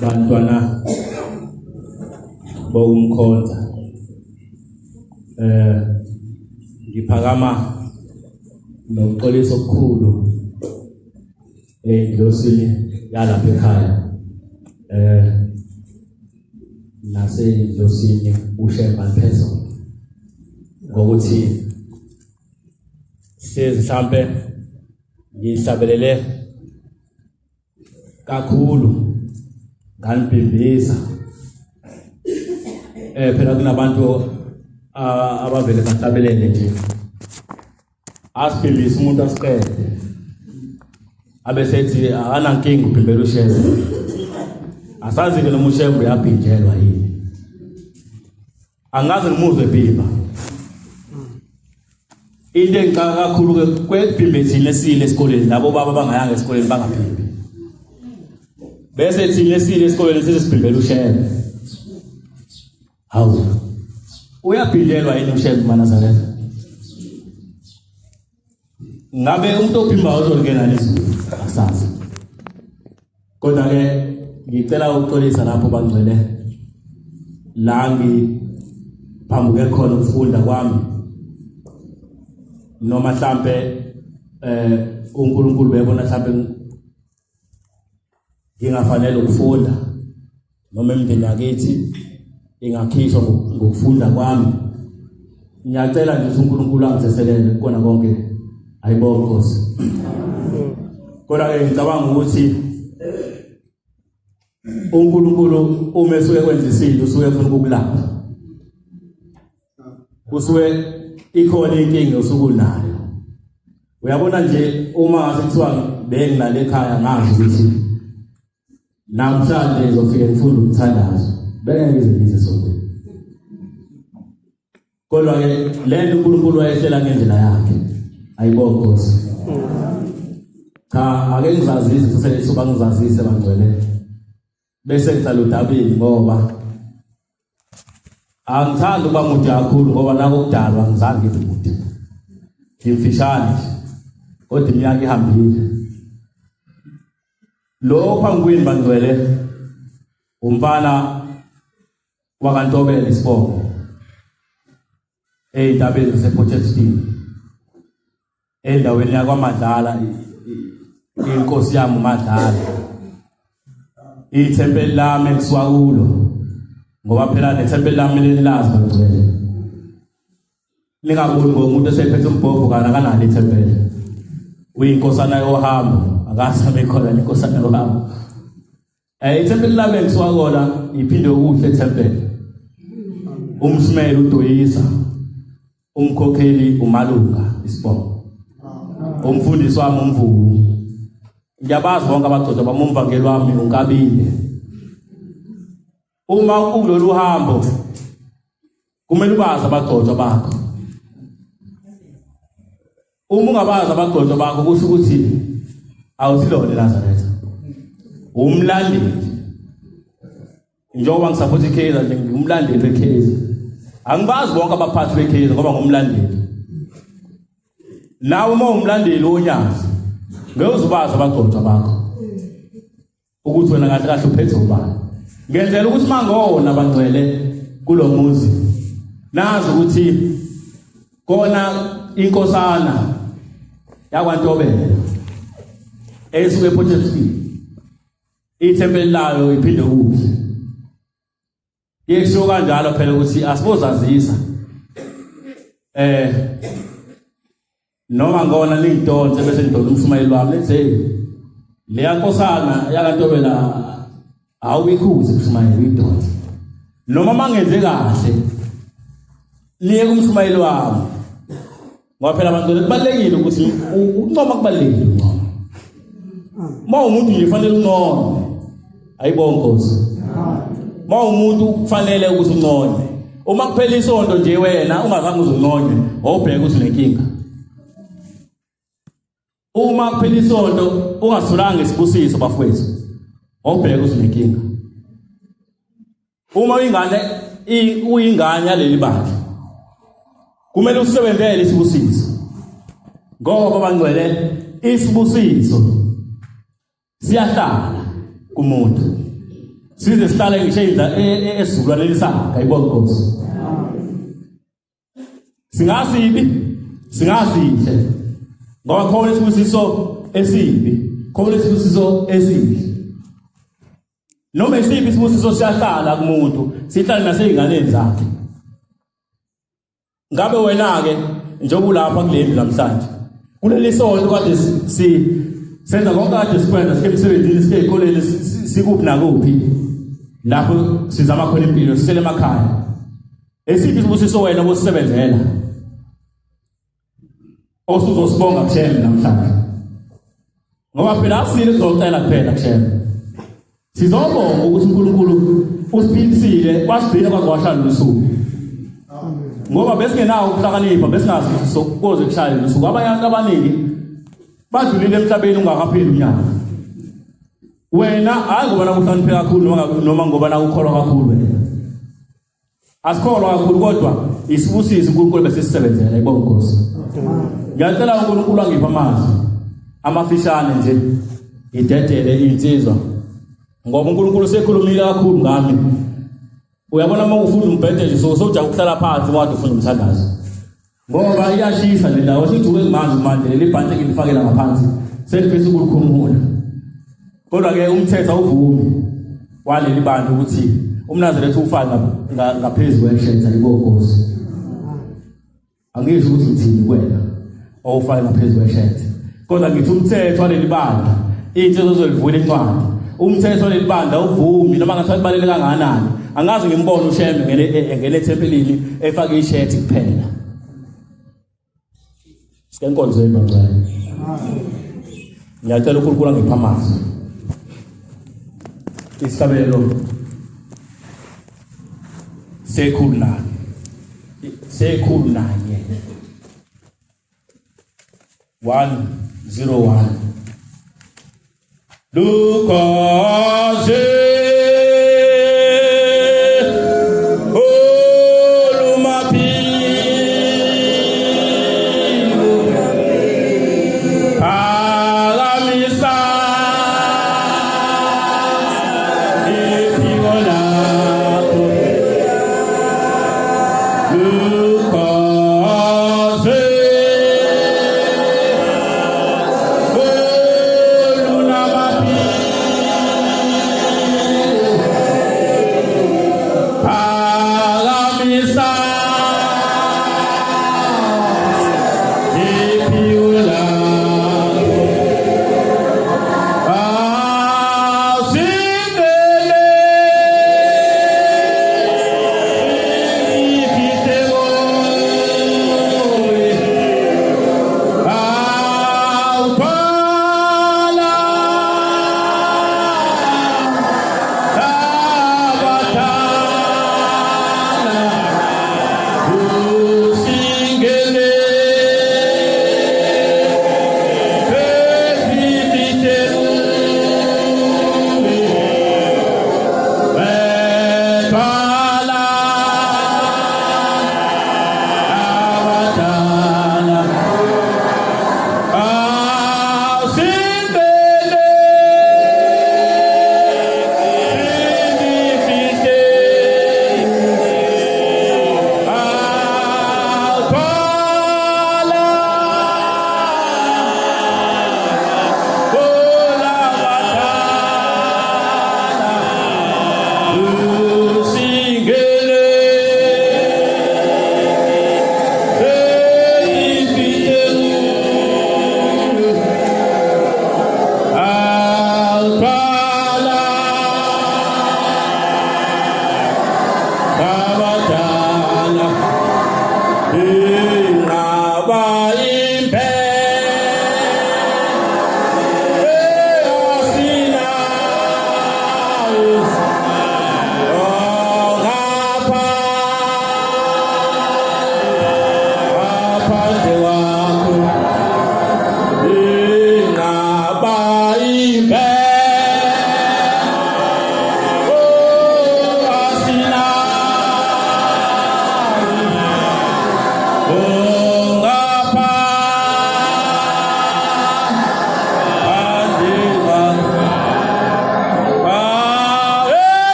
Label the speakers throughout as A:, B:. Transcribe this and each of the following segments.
A: Bantwana bokumkhonza, ngiphakama nokuxolisa okukhulu endlosini yalapha ekhaya, nasendlosini uShemba phezulu, ngokuthi hlezi mhlambe ngihlabelele kakhulu nganibhimbisa. Phela kunabantu abavele bahlabelele nje, asibhimbise umuntu asiqede, abesethi akanankinga ubhimbela uShembe. Asazi-ke noma uShembe uyabhinjelwa yini, angaze ngimuzwe ebhimba. Into engixaka kakhulu-ke kwebhimbe thina esile esikoleni, labo baba bangayanga esikoleni bangaphimbi, bese thina esile esikoleni size sibhimbela uShembe. Hawu, uyabhinjelwa yini uShembe maNazaretha? Ngabe umuntu ophimbayo uzolingena nezulu? Asazi. Kodwa-ke ngicela ukuxolisa lapho bangcwele, la ngiphambuke khona ukufunda kwami, noma mhlambe uNkulunkulu bebona mhlambe ngingafanele ukufunda, noma imindeni yakithi ingakhishwa ngokufunda kwami. Ngiyacela nje ukuthi uNkulunkulu angitheselele kukona konke. Ayibonge Nkosi. Kodwa-ke ngicabanga ukuthi uNkulunkulu uma esuke kwenza isinto usuke efuna ukukulapha, kusuke ikhona inkinga osuke unayo. Uyabona nje, uma ngase kuthiwa benginale ekhaya ngazi ukuthi namhlanje ngizofike ngifunde umthandazo, bengeke ngize ngize esontweni. Kodwa-ke le nto uNkulunkulu wayehlela ngendlela yakhe. Ayibonge Nkosi. Cha, ake ngizazise, sase ngizazise bangcwele, bese ngihlala udabeni, ngoba angithandi ukuba mude kakhulu, ngoba nako kudalwa ngizange ngibe mude, ngimfishane nje, kodwa iminyaka ihambile. Lo phambi kwenu bangcwele umfana wakaNtobela isibongo, ey'ntabeni zasePort Shepstone, endaweni yakwaMadlala. Inkosi yami uMadlala, ithempeli lami engisuka kulo, ngoba phela nethempeli lami lelilazi bangcwele, ningaboni ngomuntu esephethe umbhobho kana akanalo ithempeli, uyinkosana yohambo, akaze abe khona inkosana yohambo. Ithempeli lami engisuka kona iphinde okuhle ethempeli, umshumeli uDoyisa, umkhokheli uMalunga isibongo, umfundisi wami uMvubu. Ngiyabazi bonke abagcotshwa bami, umvangeli wami uNkabile. Uma ukulolu hambo kumele ubazi abagcotshwa bakho. Uma ungabazi abagcotshwa bakho kusho ukuthi awusilona iNazaretha, umlandeli. Njengoba ngisapotha iKaizer nje, ngumlandeli weKaizer, angibazi bonke abaphathi beKaizer ngoba ngumlandeli. Nawe uma umlandeli wonyazi ngeke uzubazi abagcotshwa bakho ukuthi wena kahle kahle uphethe ubani. Ngenzela ukuthi mangona bangcwele kulo muzi nazi ukuthi kona inkosana yakwaNtobela esuke ePort Shepstone, ithempeli layo iphinde kuhle. Yesho kanjalo phela ukuthi asibozazisa, noma ngona ningidonse bese ngidonsa umshumayeli wami, lethe leya nkosana yakaNtobela awuyikhuze umshumayeli, uyidonse noma mangenze kahle niye kumshumayeli wami, ngoba phela abantu kubalekile ukuthi ukuncoma, kubalekile ukuncoma. Uma umuntu nje kufanele uncome. Ayibonge Nkosi. Uma umuntu kufanele ukuthi unconywe. Uma kuphela isonto nje wena ungazange uzunconywe, awubheke ukuthi unenkinga. Uma kuphela isonto ungasulanga isibusiso bafowethu, awubheke ukuthi unenkinga. Uma uyingane, uyingane yaleli bandla, kumele usebenzele isibusiso, ngoba bangcwele isibusiso Siyahlala kumuntu. Size sihlale ngisho esizukulwaneni sakhe, ayibonke Nkosi. Singasibi, singasihle. Ngoba khona isibusiso esibi, khona isibusiso esihle. Noma isiphi isibusiso siyahlala kumuntu, sihlale naseyinganeni zakhe. Ngabe wena ke njengoba ulapha kule ndlu namhlanje, kuleli sonto kade si senza konke kade sikwenza, sike emsebenzini, sike ezikoleni, sikuphi nakuphi lapho sizama khona impilo, sisele emakhaya. Esiphi isibusiso wena obusisebenzela osuzosibonga kushembe namhlanje? Ngoba phela asile kuzocela kuphela kushembe, sizobonga ukuthi uNkulunkulu usiphilisile, wasigcina kwaze kwashaya usuku. Ngoba besingenawo ukuhlakanipha, besingazi ukuthi sokuze kushaye usuku. Abanye abantu abaningi badlulile emhlabeni ungakapheli unyaka. Wena hayi ngoba nakuhlakaniphe kakhulu noma ngoba nakukholwa kakhulu wena. Asikholwa kakhulu kodwa isibusiso uNkulunkulu besisebenzela, ibonga Nkosi. Ngiyacela uNkulunkulu angiphe amazwi amafishane nje, ngidedele insizwa, ngoba uNkulunkulu usekhulumile kakhulu ngami. Uyabona uma ufunda umbhede nje sowujaha ukuhlala phansi wathi ufunda umthandazo, ngoba iyashisa le ndawo, sijuke manje manje leli bhanti engilifakela ngaphansi selifisa ukulikhumula. Kodwa ke umthetho awuvumi waleli bandla ukuthi umNazaretha ufake ngaphezu kweshetha, ibonkosi. Angisho ukuthi ngithini kuwena owufake ngaphezu kweshetha, kodwa ngithi umthetho waleli bandla, into ezozolivula incwadi, umthetho waleli bandla uvumi noma ngathiwa kubaluleke kangakanani. Angazi ngimbone uShembe ngene ethempelini efake ishethi kuphela. Sike enkonzweni bangcwele. Ngiyacela uNkulunkulu angiphe amazwi. Isihlabelelo 104, 101, 101. Lukaze olumaphiko, phakamisa iphiko lakho, lukaze olunamaphiko.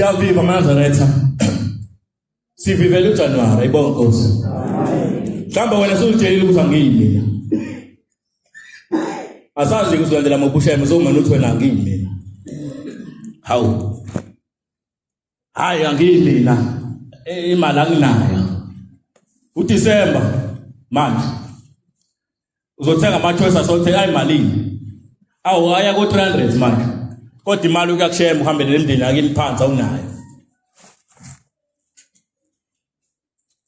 A: Siyaviva amaNazaretha. Sivivela uJanuary, ayibonga Nkosi. Mhlawumbe wena sewutshelile ukuthi angiyi mina. Asazi ukuthi ulandela mophusheme sowumane uthi wena angiyi mina. Hawu. Hayi angiyi mina. Imali anginayo. UDecember manje uzothenga ama-choice asothe ayimalini awu aya ko-300 manje kodwa imali ukuyakushema uhambe nemndeni yakini phansi awunayo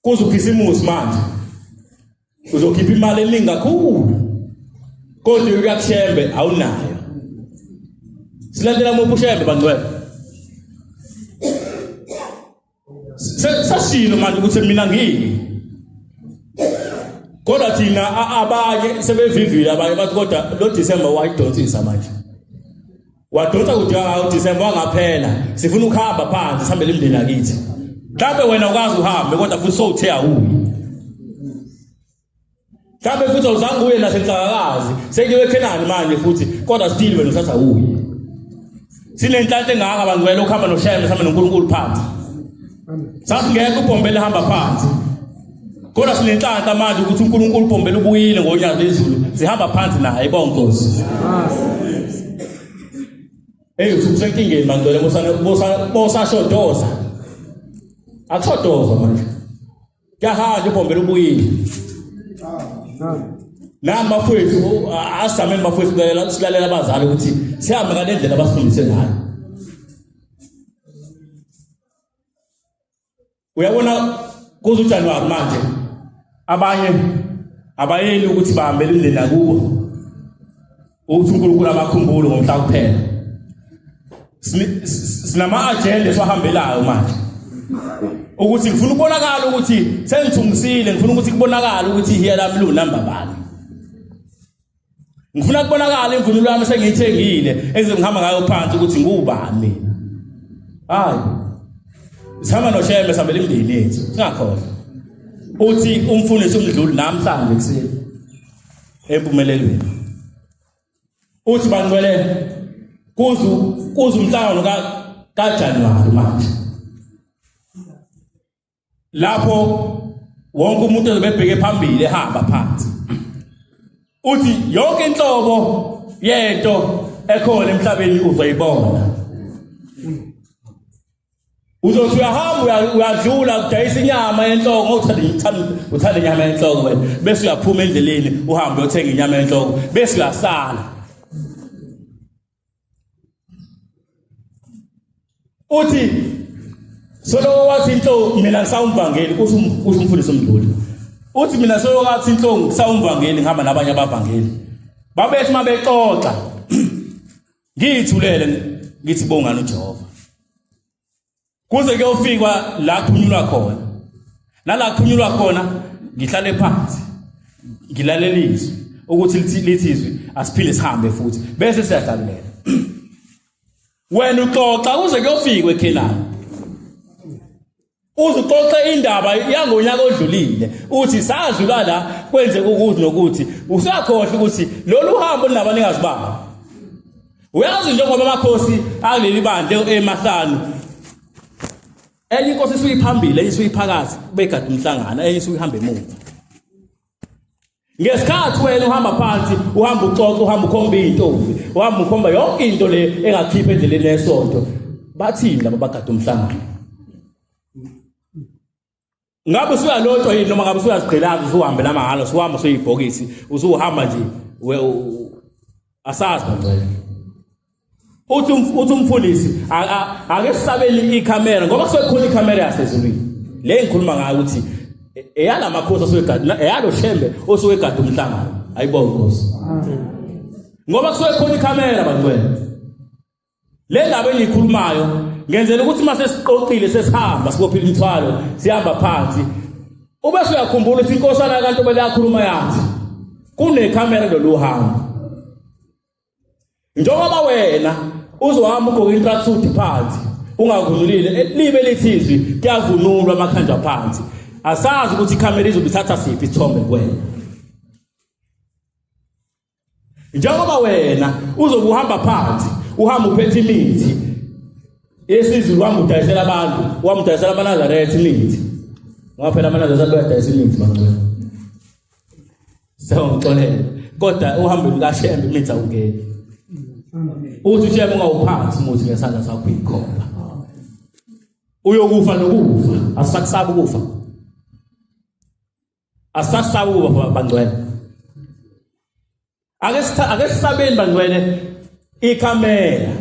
A: kuze ukhisimusi manje uzokhipha imali eningi kakhulu kodwa uyakushembe awunayo silandela muphi ushembe bangcwele Sasilo manje ukuthi mina ngini. Kodwa thina abanye sebevivile abanye bathi kodwa lo December wayidonsisa manje. Wadonsa kude kangaka uDecember wangaphela. Sifuna ukuhamba phansi sihambele imndeni yakithi. Mhlawumbe wena ukwazi uhambe kodwa futhi sowuthe awuyi. Mhlawumbe futhi awuzange uye nasenhlakakazi sekuyiwe eKhenani manje futhi kodwa still wena usatha uye. Sinenhlanhla engaka bangcwele ukuhamba noShembe sihambe noNkulunkulu phansi. Sasingekho ubhombele hamba phansi. Kodwa sinenhlanhla manje ukuthi uNkulunkulu ubhombele ubuyile ngonyazi lezulu sihamba phansi naye bonke Nkosi. Hey ususenkingeni bangcwele bosashodoza. Akushodozwa manje. Kuyahamba ubhombela ubuyile. Nami bafowethu asameni bafowethu silalela silalela abazali ukuthi sihambe ngale ndlela abasifundise ngayo. Uyabona kuze uJanuary manje abanye abayeli ukuthi bahambele imindeni yakubo ukuthi uNkulunkulu abakhumbule ngomhla kuphela. Sinama-agenda esiwahambelayo manje ukuthi ngifuna ukubonakala ukuthi sengithungisile ngifuna ukuthi kubonakale ukuthi ihiya lami liwunamba bani ngifuna kubonakala imvunulo yami sengiyithengile engizongihamba ngayo phansi ukuthi ngubani mina hayi sihamba noshembe sihambela imindeni yethu singakhohlwa uthi umfundisi umdluli namhlanje ekuseni empumelelweni uthi bangcwele kuzu kuzu umhlangano ka kaJanuary manje lapho wonke umuntu ozobe ebheke phambili ehamba phansi uthi yonke inhlobo yento ekhona emhlabeni uzoyibona Uzothi uyahamba uyadlula udayisa inyama yenhloko uthanda uthanda inyama yenhloko wena bese uyaphuma endleleni uhambe uyothenga inyama yenhloko bese uyasala. Uthi soloko wathi inhloko mina ngisawumvangeli kusho kusho umfundisi umdluli. Uthi mina soloko wathi inhloko ngisawumvangeli ngihamba nabanye abavangeli. Babethi mabexoxa ngiyithulele ngithi bongani uJehova kuze kuyofikwa la khunyulwa khona nala khunyulwa khona ngihlale phansi ngilalela izwi ukuthi lithi izwi asiphinde sihambe futhi bese siyahlakulela wena uxoxa kuze kuyofikwa eKhenani uze uxoxe indaba yangonyaka odlulile uthi sadlula la kwenzeka ukuthi nokuthi usakhohlwa ukuthi lolu hambo linabanikazi babo uyazi njengoba amakhosi akuleli bandla emahlanu enye inkosi isuke iphambili enye isuke iphakathi begada umhlangano enye isuke ihamba emuva ngesikhathi wena uhamba phansi uhamba uxoxa uhamba ukhomba iy'ntombi uhamba ukhomba yonke into le engakhipha endleleni yesonto bathini laba bagada umhlangano ngabe usuyalotshwa yini noma ngabe usuyazigqilaza usuhambela mahhala usuhamba usuyibhokisi usuhamba nje asazi bangcwele uthi uthi umfundisi ake sisabele ikhamera ngoba kusuke khona ikhamera yasezulwini le ngikhuluma ngayo ukuthi eyalamakhosi asuke egada eyalo shembe osuke egada umhlangano ayibonge inkosi ngoba kusuke khona ikhamera bangcwele le ndaba engiyikhulumayo ngenzela ukuthi uma sesiqoqile sesihamba sibophile imithwalo sihamba phansi ube suyakhumbula ukuthi inkosana kaNtobela yakhuluma yathi kunekhamera lolu hambo njengoba wena uzohamba ugqoke intracksuit phansi ungavunulile eh, libe lithi izwi kuyavunulwa amakhanjwa phansi asazi ukuthi ikhamera izobe ithatha siphi isithombe kuwena njengoba wena uzobe uhamba phansi uhamba uphethe imithi Isizulu wamudayisela abantu, wamudayisela amaNazaretha imithi. Ngoba phela amaNazaretha bayadayisa imithi bangcwele. Sewangixolela. Kodwa uhambe lukaShembe imithi awungeni. Uthi uShembe ungawuphathi umuthi ngesandla sakho uyikhomba. Uyokufa nokufa, asisakusaba ukufa. Asisakusaba ukufa bangcwele. Ake ake sisabeni bangcwele ikhamera.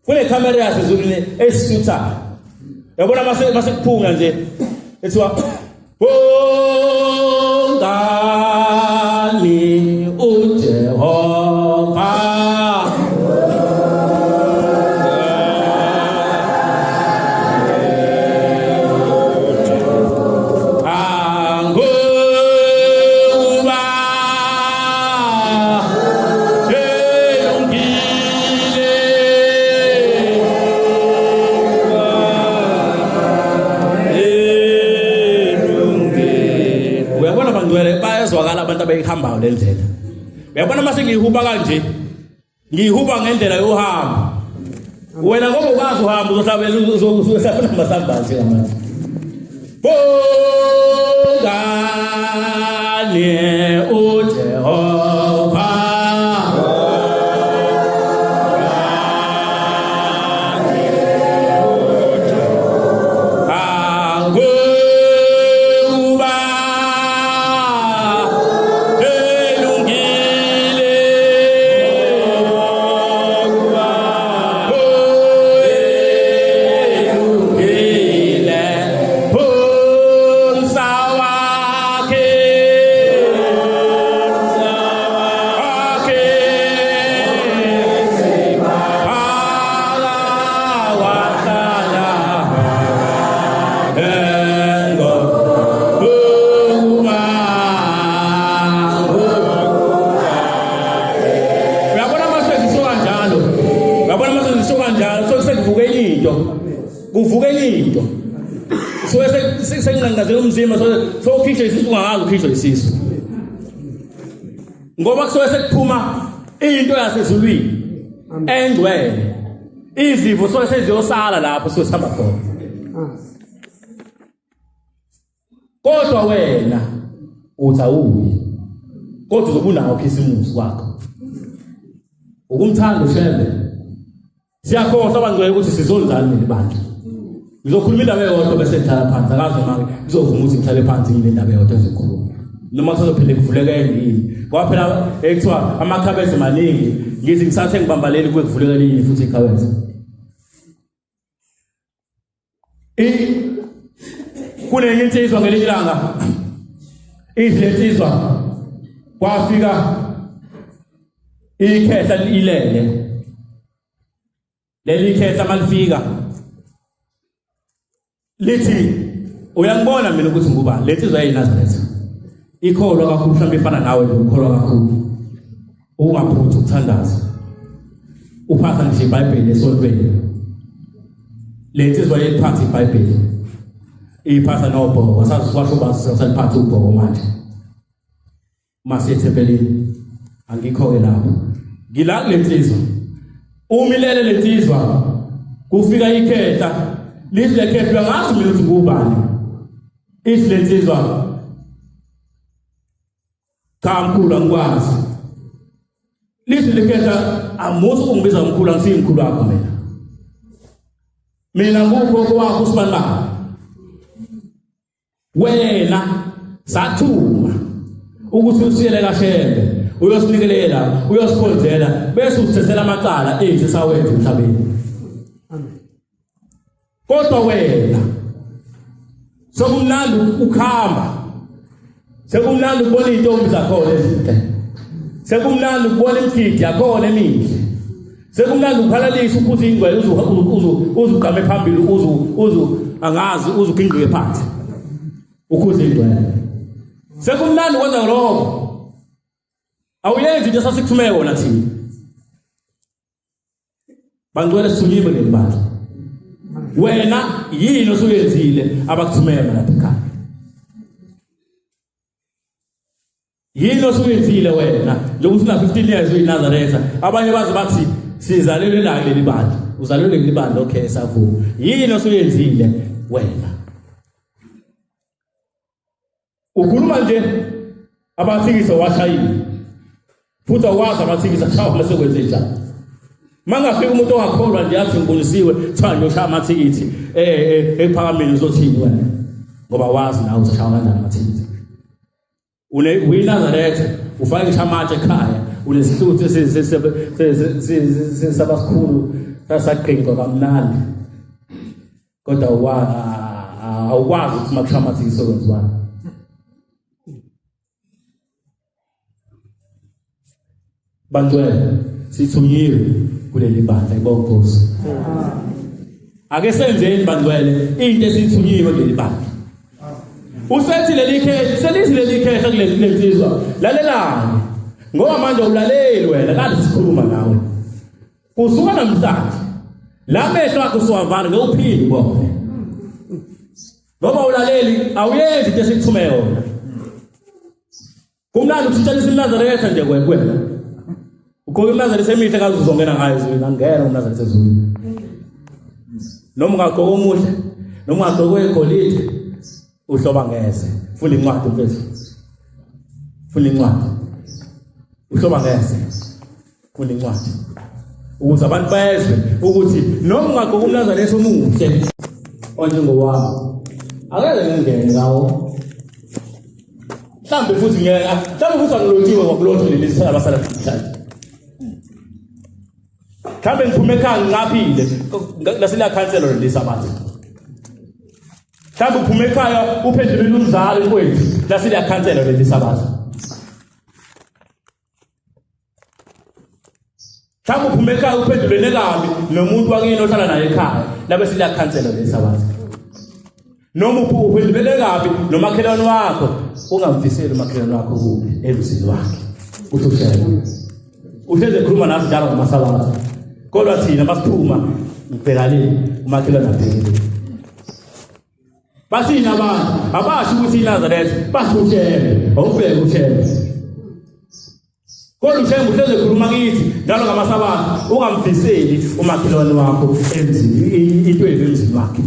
A: Kune khamera yasezulwini esishuthayo. Yabona mase mase kuphunga nje ethiwa Bongani uJehova. Anguba Uyabona bangcwele bayezwakala abantu abayihambayo le ndlela. Uyabona mase ngiyihuba kanje ngiyihuba ngendlela yohambo. Wena ngoba ukwazi uhamba uzohlabela uzohlabela amasambasi ngamanje. Bongani uJehova. Anguba elungile. Elungile. Umsa wakhe. Wakhe. Phakawahlala. Engo. Uma. Uyabona mase sisho kanjalo. Uyabona mase sisho kanjalo so sekuvuke enye into. Kuvuke enye into. So senginqanqazela umzimba so sokhishwe isisu ungazi ukhishwe isisu. Ngoba kusuke sekuphuma into yasezulwini engcwele. Izifo suke seziyosala lapho suke sihamba khona. Kodwa wena uthi awuyi. Kodwa uzobe unawo uKhisimusi wakho. Ukumthanda uShembe. Siyakhohlwa bangcwele ukuthi sizonzani leli bandla. Ngizokhuluma indaba eyodwa bese ngihlala phansi. Akazi noma ngizovuma ukuthi ngihlale phansi ngile ndaba eyodwa ezokhuluma. Noma kuzophinde kuvuleke enye yini. Ngoba phela ekuthiwa amakhabethe maningi. Ngithi ngisathe ngibambaleli kuye kuvuleke elinye futhi ikhabethe. Kunenye insizwa ngelinye ilanga idle insizwa kwafika ikhehla ilele leli khehla malifika lithi uyangibona mina ukuthi ngubani le nsizwa yayiNazaretha ikholwa kakhulu mhlawumbe ifana nawe nje ukholwa kakhulu ungaphuthi ukuthandaza uphatha nje iBhayibheli esontweni le nsizwa yayiphatha iBhayibheli iphatha nobhoko sazi kwasho bazi saliphatha ubhoko manje mase ethempelini angikho-ke lapho ngila kule nsizwa umilele le nsizwa kufika ikhehla lithi le khehla uyangazi mina ukuthi ngubani ithi le nsizwa cha mkhulu angikwazi lithi likhehla amuthi ungibiza mkhulu angisiyi mkhulu wakho mina mina ngukhokho wakho usibanibani wena sathuma ukuthi usiyele kaShembe uyosinikelela uyosikhonzela bese usithethela amacala ethu esawenza emhlabeni. Amen. Kodwa wena sekumnandi ukuhamba, sekumnandi ukubona iy'ntombi zakhona ezinhle, sekumnandi ukubona imigidi yakhona emihle, sekumnandi ukhalalisa ukuthi ingcwele uzugqame phambili uzu angazi uzugingqike phansi ukhuze ingcwele. Sekumnandi ukwenza lokho, awuyenzi into esasikuthumele yona thina. Bangcwele sithunyiwe leli bandla. Wena yini osuyenzile abakuthumela lapha ekhaya? Yini osuyenzile wena njengoba usuna 15 years uyiNazaretha abanye baze bathi sizalelwe la kuleli bandla. Uzalelwe kulibandla, okay, savuma. Yini osuyenzile wena? Ukhuluma nje amathikithi washayile. Futhi awazi amathikithi ashawa mase kwenze njani. Mangafika umuntu ongakholwa nje athi ngibonisiwe, kuthiwa ngiyoshaya amathikithi ekuphakameni uzothini wena? Ngoba wazi nawe uzoshaya kanjani amathikithi. Une uyiNazaretha, ufake ngisho amatshe ekhaya, unesihluthu sesabasikhulu sasaqhinqwa kamnandi. Kodwa awukwazi ukuthi makushaya amathikithi sokwenziwani. Bangcwele, sithunyiwe kuleli bandla, ibonga Nkosi. Ake senzeni bangcwele into esithunyiwe kuleli bandla. Usethi leli khehla, selithi leli khehla kuleli lensizwa. Lalelani. Ngoba manje ulaleli wena kade sikhuluma nawe. Kusuka namhlanje la mehlo akho usuwavala ngeke uphinde ubone. Ngoba ulaleli awuyenzi into esikuthume yona. Kumnandi ukushintshanisa iMnazaretha nje kwena. Ugqoka iMnazaretha emihle kaze uzongena ngayo ezulwini, angena uMnazaretha ezulwini. Noma ungagqoka omuhle, noma ungagqoka igolide, uhloba ngeze. Funda incwadi mfethu. Funda incwadi. Uhloba ngeze. Funda incwadi. Ukuze abantu bezwe ukuthi noma ungagqoka uMnazaretha omuhle onjengowami, akeke ngingene ngawo. Mhlawumbe futhi ngeke, mhlawumbe futhi angilotshiwe ngokulotshwa leli sithela abasala namhlanje. Mhlawumbe ngiphume ekhaya nginqaphile, laseliyakhansela leli sabatha. Mhlawumbe uphume ekhaya uphendulile umzali kwethu, laseliyakhansela leli sabatha. Mhlawumbe uphume ekhaya uphendulene kabi nomuntu wakini ohlala naye ekhaya, labe seliyakhansela leli sabatha. Noma uphendulele kabi nomakhelwane wakho, ungamfiseli umakhelwane wakho kubi emzini wakhe. Usho uhlelo. Uhlezi ekhuluma nathi njalo ngamasabatha. Kodwa thina masiphuma ngibheka le umakhelwane abheke le. Bathini abantu? Abasho ukuthi iNazaretha, basho uShembe. Awubheke uShembe. Kodwa uShembe uhlezi ekhuluma kithi njalo ngamasabatha, ungamfiseli umakhelwane wakho emzini into embi emzini wakhe.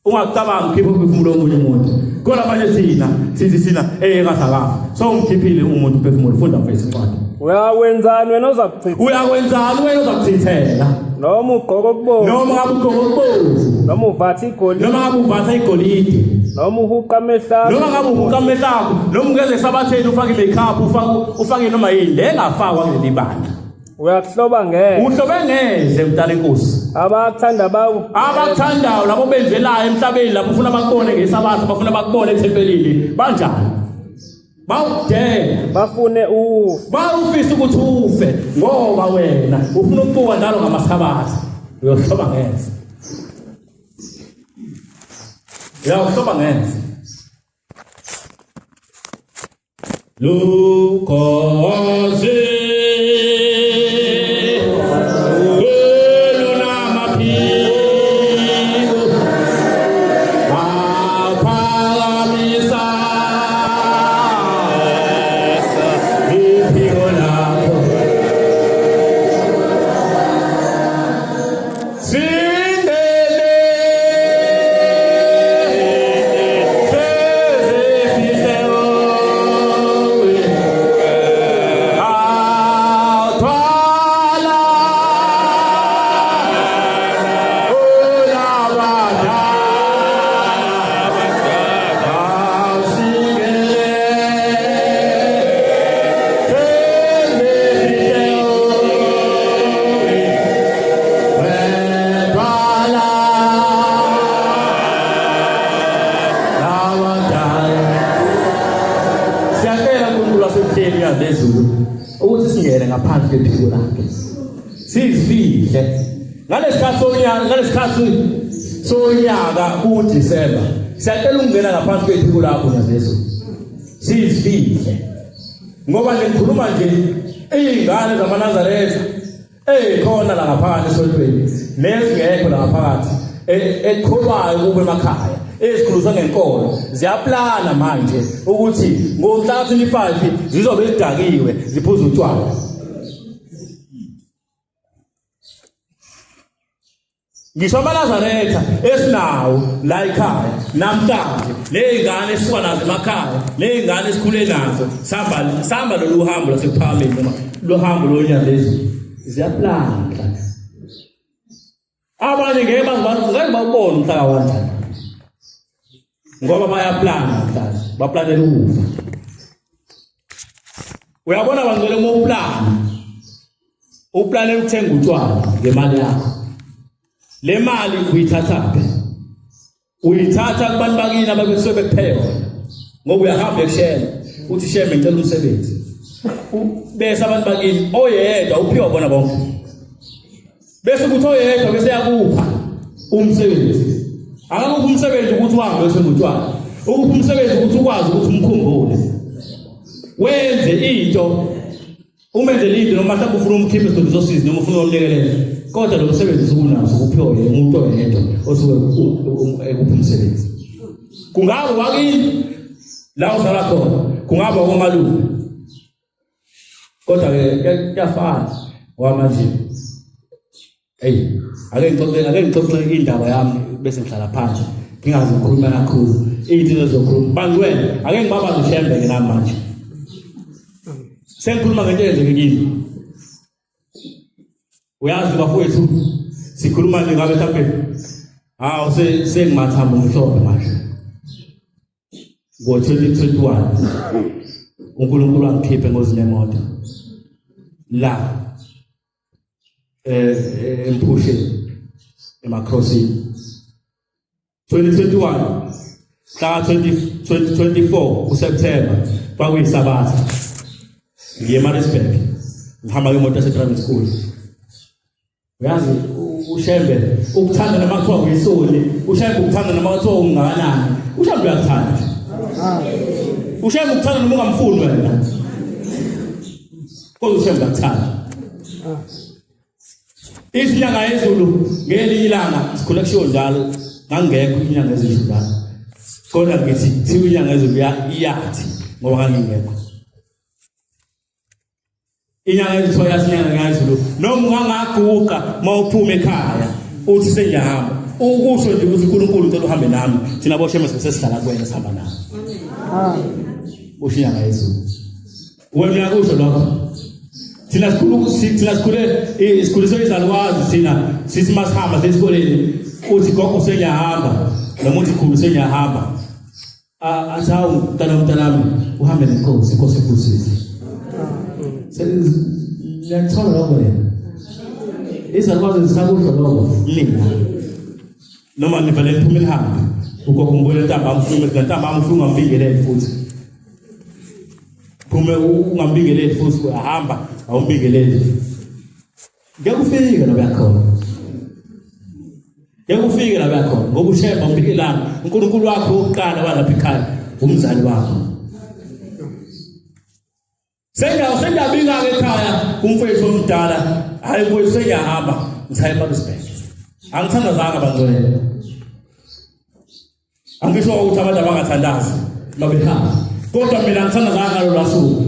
A: Ungacabangi ukhipha umphefumulo womunye umuntu. Kodwa manje thina sithi thina kasakafa. So umkhiphile umuntu umphefumulo, funda mfethu incwadi.
B: Uyakwenzani wena ozakuchitha?
A: Uyakwenzani wena ozakuchithela?
B: Noma ugqoka okubomvu.
A: Noma ngabe ugqoka okubomvu.
B: Noma uvatha igolide.
A: Noma ngabe uvatha igolide.
B: Noma uhuqa amehlo akho.
A: Noma ngabe uhuqa amehlo akho. Noma ungeze esabatheni ufake i-makeup, ufake noma yini le engafakwa kuleli bandla.
B: Uyakuhloba ngeze.
A: Uhlobe ngeze mntana inkosi.
B: Abakuthanda baku.
A: Abakuthandayo labo benzelayo emhlabeni lapho ufuna bakubone ngesabatha, bafuna bakubone ethempelini. Banjani? Bawudela.
B: Bafune ufe.
A: Bawufisa ukuthi ufe ngoba wena ufuna ukubuka njalo ngamasabatha. Uyohloba ngeze. Uyohloba ngeze. Lukhozi olunamaphiko waphakamisa iphiko lakho singene sezifihle owe athwala olabadala asingene sezifihle owe wethwala labadala. Siyacela uNkulunkulu wasemhleni uyazezulu ukuthi singene ngaphansi kwephiko lakhe sizifihle ngalesikhathi sonyaka, ngalesikhathi sonyaka kuDisemba. Siyacela ukungena ngaphansi kwephiko lakho Nyazezu, sizifihle ngoba ngikhuluma nje izingane zamaNazaretha ezikhona la ngaphakathi esontweni nezingekho la ngaphakathi ekholwayo kube emakhaya ezikhuluza ngenkolo ziyaplana manje ukuthi ngomhla ka-25 zizobe zidakiwe ziphuza utshwala. Ngisho amaNazaretha esinawo la ekhaya namhlanje nezingane esisuka nazo emakhaya nezingane esikhule nazo sihamba sihamba lolu hambo lasekuphakameni noma lohambo lonyazezi ziyaplana. Abanye ngeke ngeke bawubone umhlaka wanjani ngoba bayaplana namhlanje, baplanela ukufa. Uyabona bangcwele, uma uplana uplanela ukuthenga utshwala ngemali yakho, le mali uyithathaphi? Uyithatha kubantu bakini ababesuke bekuphe yona, ngoba uyahamba ekushela uthi sheme ngicela umsebenzi, bese abantu bakini oyedwa uphiwa bona bonke, bese kuthi oyedwa bese yakupha umsebenzi. Akakuphi umsebenzi ukuthi uhambe uyothenga utshwala, ukuphi umsebenzi ukuthi ukwazi ukuthi umkhumbule, wenze into, umenzele into, noma mhlawumbe ufuna umkhiphe esigodini sosizi noma ufuna umlekelele, kodwa lo msebenzi usukunawo usukuphiwa yena umuntu oyedwa osuke ekuphi umsebenzi. Kungaba wakini la uhlala khona, kungaba komalume, kodwa-ke kuyafana ngoba manje eyi ake ngixoxe indaba yami bese ngihlala phansi ngingazi ngikhuluma kakhulu ithi ezokhuluma bangcwele. Ake ngibabaze uShembe-ke nami manje sengikhuluma ngento eyenzeke kimi. Uyazi bafowethu, sikhuluma nje ngabe mhlawumbe hawu sengimathambo umhlophe manje. Ngo-2021 uNkulunkulu wangikhipha engozini yemoto la emphusheni emaCrossini 2021 mhla 2024 uSeptember, kwakuyisabatha, ngiye eMaritzburg ngihamba ngemoto yase-driving school. Uyazi uShembe ukuthanda noma kuthiwa uyisoni, uShembe ukuthanda noma kuthiwa ungakanani, uShembe uyakuthanda. UShembe ukuthanda noma ungamfuni wena, kodwa uShembe uyakuthanda. Inyanga yezulu ngelinye ilanga sikhula kushiwo njalo, ngangekho inyanga yezulu njalo, kodwa ngithi kuthiwa inyanga yezulu iyathi ngoba ngangingekho. Inyanga yezulu yathi inyanga yezulu noma ungangaguqa uma uphuma ekhaya uthi sengiyahamba, ukusho nje ukuthi uNkulunkulu ucela uhambe nami, thina boShembe sesihlala kuwena sihamba nawe. Usho inyanga yezulu, wena uyakusho lokho. Thina sikhulu, thina sikhule sikhuliswe izalukwazi, thina sithi masihamba sesikoleni uthi gogo sengiyahamba noma uthi khulu sengiyahamba, athi hawu mntana mntanami uhambe nenkosi, inkosi ikubusise. Ngiyakuthola lokho yena izalukwazi zisakusho lokho nina noma nivele niphume nihambe, ugogo ngibone ntambama ufuna ntambama ufuna ungambingeleli futhi phume ungambingeleli futhi uyahamba awumbingeleli, ngeke ufike la uyakhona, ngeke ufike la uyakhona ngoba uShembe umbingelanga. uNkulunkulu wakho wokuqala walapha ekhaya umzali wakho. Sendawo sendabika-ke ekhaya kumfowethu omdala, hhayi mfowethu sengiyahamba ngithaya eMaritzburg. Angithandazanga bangcwele, angisho ukuthi abantu abangathandazi babehamba, kodwa mina angithandazanga ngalolu suku.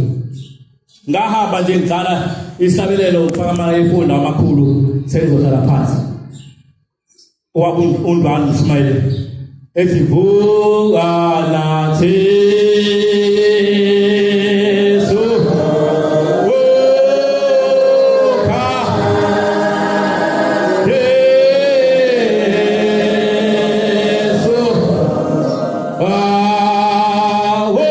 A: Ngahamba nje ngidlala isabelelo ngifaka ama-ephone amakhulu sengizohlala phansi. Owabo uNdwani ushumayele ethi vuka nathi Jesu, vuka Jesu, awela.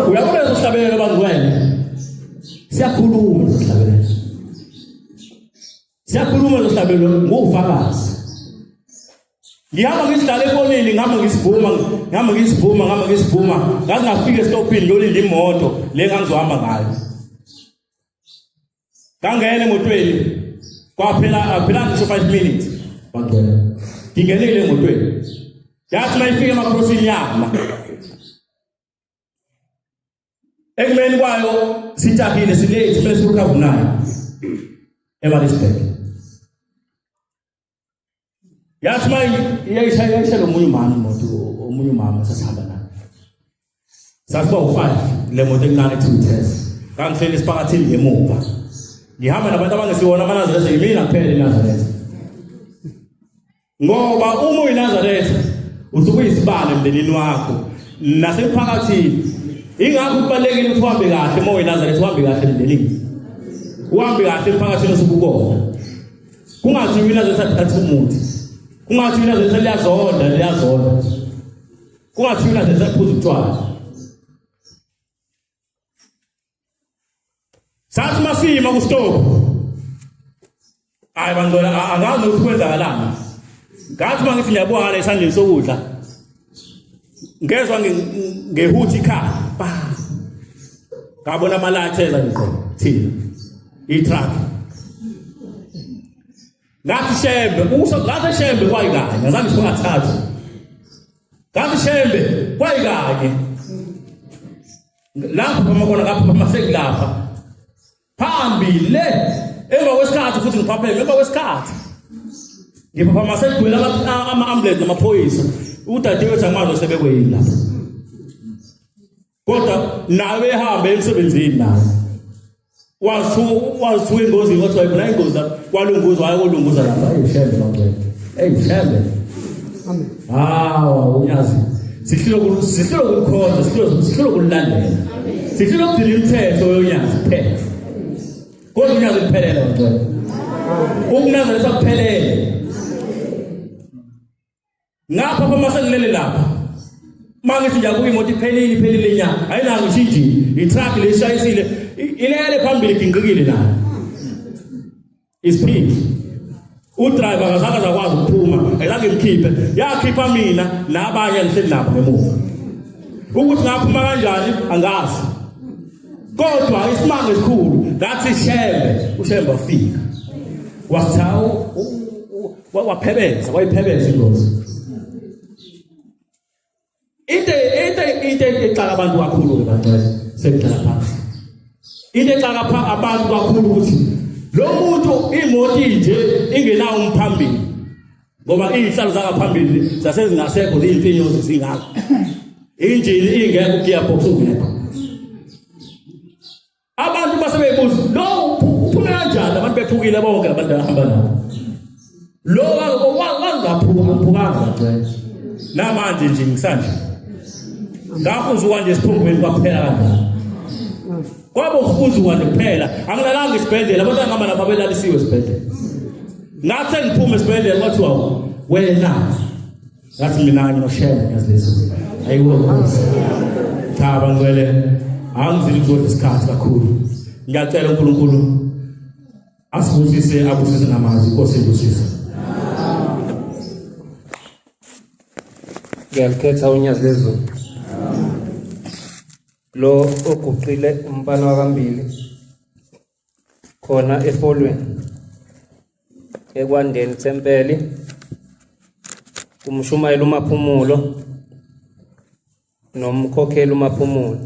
A: Uyabona leso sihlabelelo bangcwele, siyakhuluma leso sihlabelelo, siyakhuluma leso sihlabelelo ngufakazi. Ngihamba ngisidlala efonini, ngihamba ngisivuma, ngihamba ngisivuma, ngihamba ngisivuma, ngaze ngafika esitopini ngiyolinda imoto le ngangizohamba ngayo. Ngangena emotweni, kwaphela aphela ngisho 5 minutes bangena. Ngingenile emotweni. Yathi mayifika emakhosini yama. Ekumeni kwayo sijahile silate kumele sirukavu nayo eMaritzburg. Yathi uma iyayishaya yayishaya omunye umama imoto omunye umama sasihamba naye. Sasiba u-5 le moto encane ethi uTess. Ngangihleli esiphakathini ngemuva. Ngihamba nabantu abangesiwona amaNazaretha yimina kuphela iNazaretha. Ngoba uma uyiNazaretha usuke uyisibane emndenini wakho nasemphakathini. Ingakho kubalulekile ukuthi uhambe kahle uma uyiNazaretha uhambe kahle emndenini. Uhambe kahle emphakathini osuke ukona. Kungathiwa iNazaretha lithatha umuthi. Kungathiwa iNazaretha liyazonda liyazonda. Kungathiwa iNazaretha liphuza utshwala. Sathi masima kustop. Hayi bangcola angazi ukuthi kwenzakalani. Ngathi mangithi ngiyabuka ngale esandleni sokudla. Ngezwa ngehuthi ikhaya. Ba. Ngabona amalathi eza ngqo thina. I-truck. Ngathi shembe, usho ngathi shembe kwayikanye, azange ngisho ngathathu. Ngathi shembe kwayikanye. Lapho phama khona ngapha phama sekulapha. Phambili le emva kwesikhathi futhi ngiphapheme emva kwesikhathi. Ngiphaphama sekugcwele ama-ambulance namaphoyisa. Udadewethu angimazi osebekweyini lapha. Kodwa nawe ehambe emsebenzini naye. Wazithuka engozini kwathiwa ibona ingozi lapha kwalunguza waye kolunguza lapha. Eyi shembe bangcwele. Eyi shembe. Amen. Hawa unyazi. Sihlelo sihlelo ukukhonza, sihlelo sihlelo ukulandela. Sihlelo ukugcina imithetho yonyazi kuphela. Kodwa unyazi luphelele bangcwele. Ukunazaretha kuphelele. Ngapha phama sengilele lapha. Mangithi ngiyabuka imoto iphelile iphelile nya. Ayinayo ngisho injini. I-truck leshayisile ilele phambili ginqikile nayo. Ispeed. Udriver akazange akwazi ukuphuma, ayizange imkhiphe. Yakhipha mina nabanye engihleli nabo ngemuva. Ukuthi ngaphuma kanjani angazi. Kodwa isimanga esikhulu ngathi shembe, ushembe wafika. Wasitha waphebeza, wayiphebeza ingozi. Into into into exaka abantu kakhulu ke bangcwele sekuqala phansi. Into exaka abantu kakhulu ukuthi lo muntu imoto inje ingenawo umphambili ngoba izihlalo zangaphambili zasezingasekho ziyimfinyozi zingaka. Injini ingekho gearbox ungekho. Abantu base bebuza lo uphume kanjani abantu bephukile bonke abantu abahamba nabo. Lo wangaphuka uphukanga kancane. Namanje nje ngisanje. Ngahuzuka nje esiphungweni kwaphela kanjalo. Kwabo huzuka nje kuphela. Angilalanga isibhedlela abantu angihamba nabo babelalisiwe esibhedlela. Ngathi sengiphuma esibhedlela kwathiwa wena ngathi mina nginoshela ngiyazi leso ayiwo nkosi cha bangcwele angizili kuzodla isikhathi kakhulu ngiyacela uNkulunkulu asibusise abusise namazwi inkosi ibusise
B: Ngiyalikhetha unyazi lezulu. Lo oguqile umfana wakambili khona efolweni ekwandeni thempeli umshumayeli umaphumulo nomkhokheli umaphumulo.